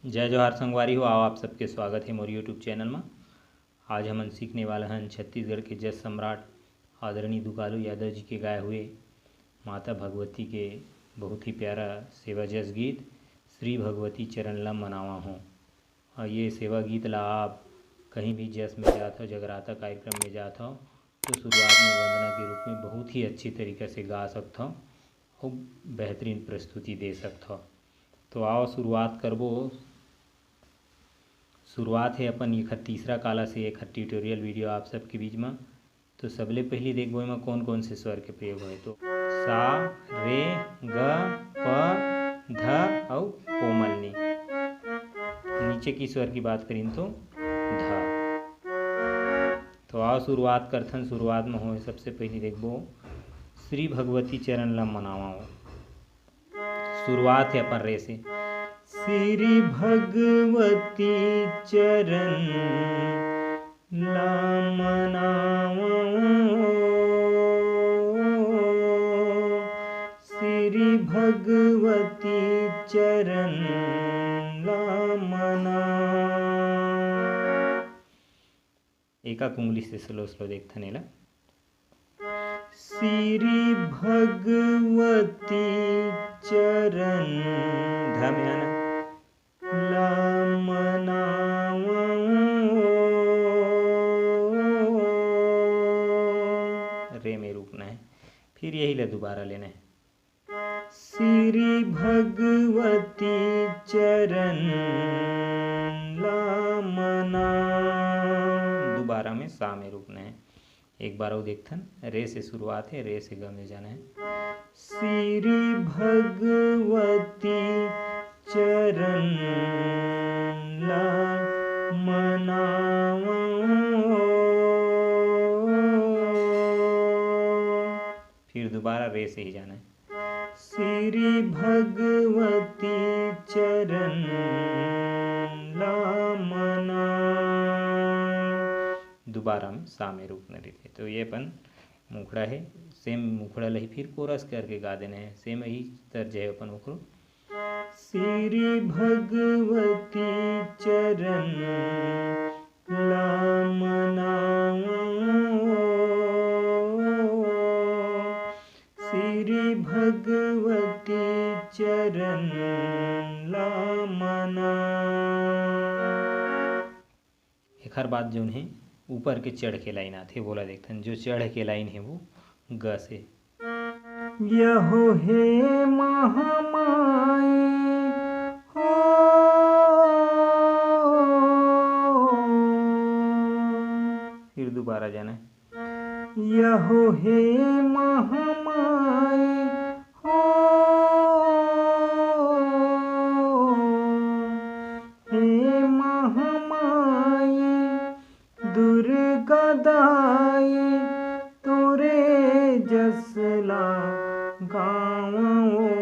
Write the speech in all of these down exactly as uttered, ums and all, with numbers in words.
जय जोहार संगवारी हो, आओ आप सबके स्वागत हे मोर YouTube चैनल म। आज हमन सीखने वाला हन छत्तीसगढ़ के जस सम्राट आदरणीय दुकालू यादव जी के गाए हुए माता भगवती के बहुत ही प्यारा सेवा जस गीत श्री भगवती चरण ला मनावा हो। और ये सेवा गीत ला आप कहीं भी जस में जात हो, जगराता कार्यक्रम में जात हो, तो शुरुआत में वंदना के रूप में बहुत ही अच्छी तरीका से गा सकत हो और बेहतरीन प्रस्तुति दे सकत हो। तो आओ शुरुआत करबो। शुरुआत है अपन एखर तीसरा काला से, एखर ट्यूटोरियल वीडियो आप सबके बीच में। तो सबले पहली देखबो एमा कौन कौन से स्वर के प्रयोग होय, तो सा, रे, ग, प, ध अउ कोमल नी। नीचे की स्वर की बात करीन तो ध। तो आओ शुरुआत करथन। शुरुआत में होय सबसे पहली देखबो श्री भगवती चरण ला मनावा। शुरुआत है अपन रे से। श्री भगवती चरण ला मनावा, श्री भगवती चरण ला मनावा। एका कुंगली से स्लो स्लो देखथन एला। श्री भगवती चरण धम्यान ला मनावा। रे में रुकना है, फिर यही ला दोबारा लेना है। श्री भगवती चरण ला मना। दोबारा में सा में रुकना है। एक बार और देखथन, रे से शुरुआत है, रे से ग में जाना है। श्री भगवती चरण ला मनावा। फिर दोबारा रे से ही जाना है। श्री भगवती चरण ला मना। दोबारा में सा में रुकना रहिथे। तो ये अपन मुखड़ा है, सेम मुखड़ा लही फिर कोरस करके गा देना है। सेम यही तर्ज है अपन ओखरो। श्री भगवती चरण ला मनावा, श्री भगवती चरण ला मना। एखर बाद जोन हे ऊपर के चढ़ के लाइन आथे, वोला देखथन। जो चढ़ के लाइन हे वो ग से। यहो हे महामाई हो। फिर दोबारा जाना है। यहो हे महामाई हो, हे महामाई दुर्गा दाई तोरे जस ला गावों।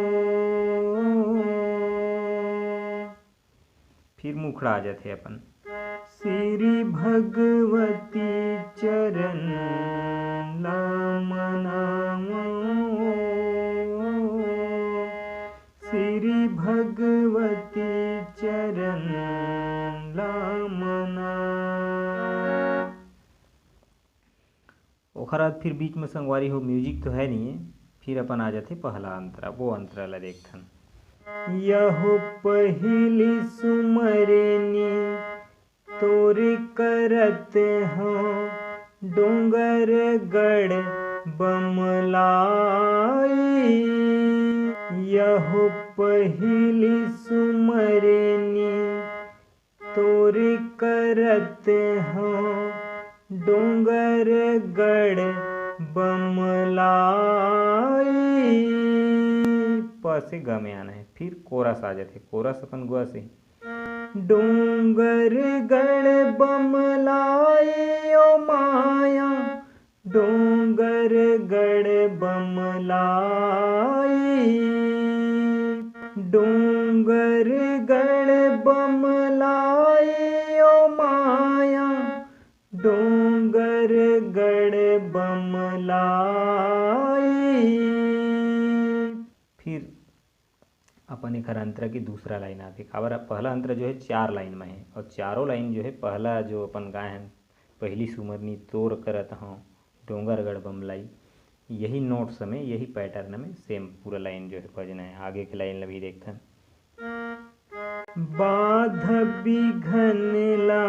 फिर मुखड़ा आ जाथे अपन। श्री भगवती चरण ला मनावो, श्री भगवती चरण ला मना। ओखर बाद फिर बीच में संगवारी हो music तो है नहीं है, फिर अपन आ जाथे पहला अंतरा, वो अंतरा ला देखथन। यहो पहिली सुमरनी तोर करत हूँ डोंगरगढ़ बमलाई। यहो पहिली सुमरनी तोर करत हूँ डोंगरगढ़ बमलाई। प से ग में आना है, फिर कोरस आ जाथे, कोरस अपन ग से। डोंगरगढ़ बमलाई ओ माया, डोंगरगढ़ बमलाई, डोंगरगढ़ बमलाई ओ माया, डोंगरगढ़ बमलाई। फिर अब अपन एखर अंतरा के दूसरा लाइन आगे, काबर पहला अंतरा जो है चार लाइन में है और चारों लाइन जो है पहला जो अपन गाए हैं, "पहली सुमरनी तोर करत हूँ डोंगरगढ़ बमलाई", यही नोट्स में, यही पैटर्न में सेम पूरा लाइन जो है बजना है। आगे के लाइन ला भी देखथन। बाध बिघन ला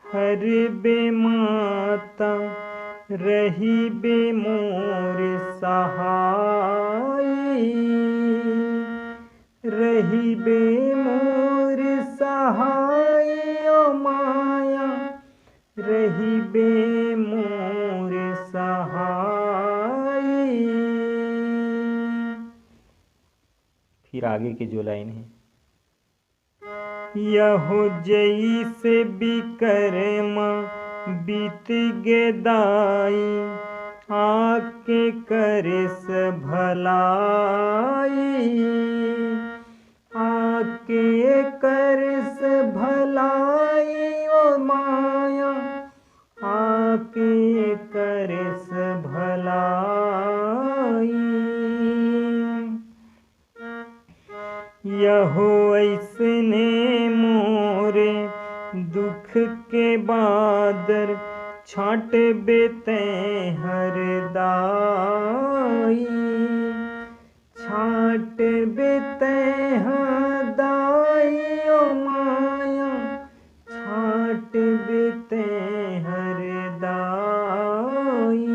हरबे माता, रहिबे मोर सहाय। रहिबे मोर सहाय ओ माया, रहिबे मोर सहाय। फिर आगे के जो लाइन है, यहो जइसे बिकरमा बीत गे दाई, आके करिस भलाई। आके करिस भलाई ओ माया, आके करिस भलाई। यहो अइसने मोरे दुख के बादर छाँटबे तैं हर दाई। छाँटबे तैं हर दाई ओ माया, छाँटबे तैं हर दाई।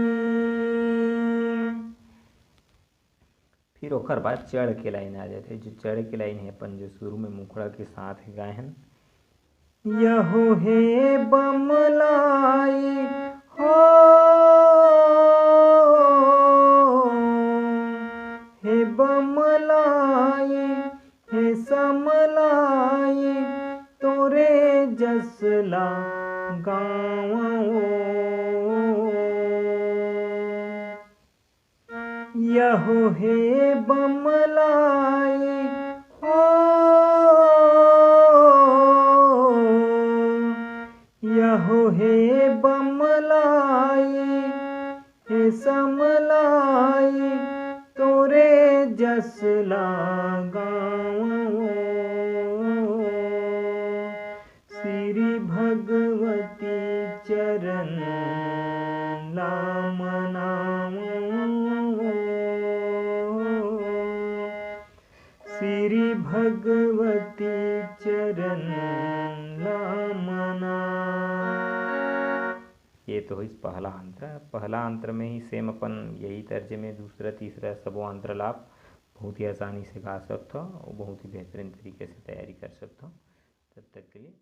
फिर ओकर बाद चढ़ के लाइन आ जाथे। जो चढ़ के लाइन है अपन जो शुरू में मुखड़ा के साथ गाए हन, यहो हे बमलाई हो, हे बमलाई, हे समलाई, तोरे जसला गाँव। यहो हे बमलाई हो, यहो हे बमलाई, हे समलाई, तोरे जसला गाँव। श्री भगवती चरण ला मनावो, श्री भगवती चरण ला मना। ये तो होइस पहला अंतरा। पहला अंतरा में ही सेम अपन यही तर्ज में दूसरा, तीसरा सबो अंतरा ला आप बहुत ही आसानी से गा सकथो और बहुत ही बेहतरीन तरीके से तैयारी कर सकथो। तब तक के लिए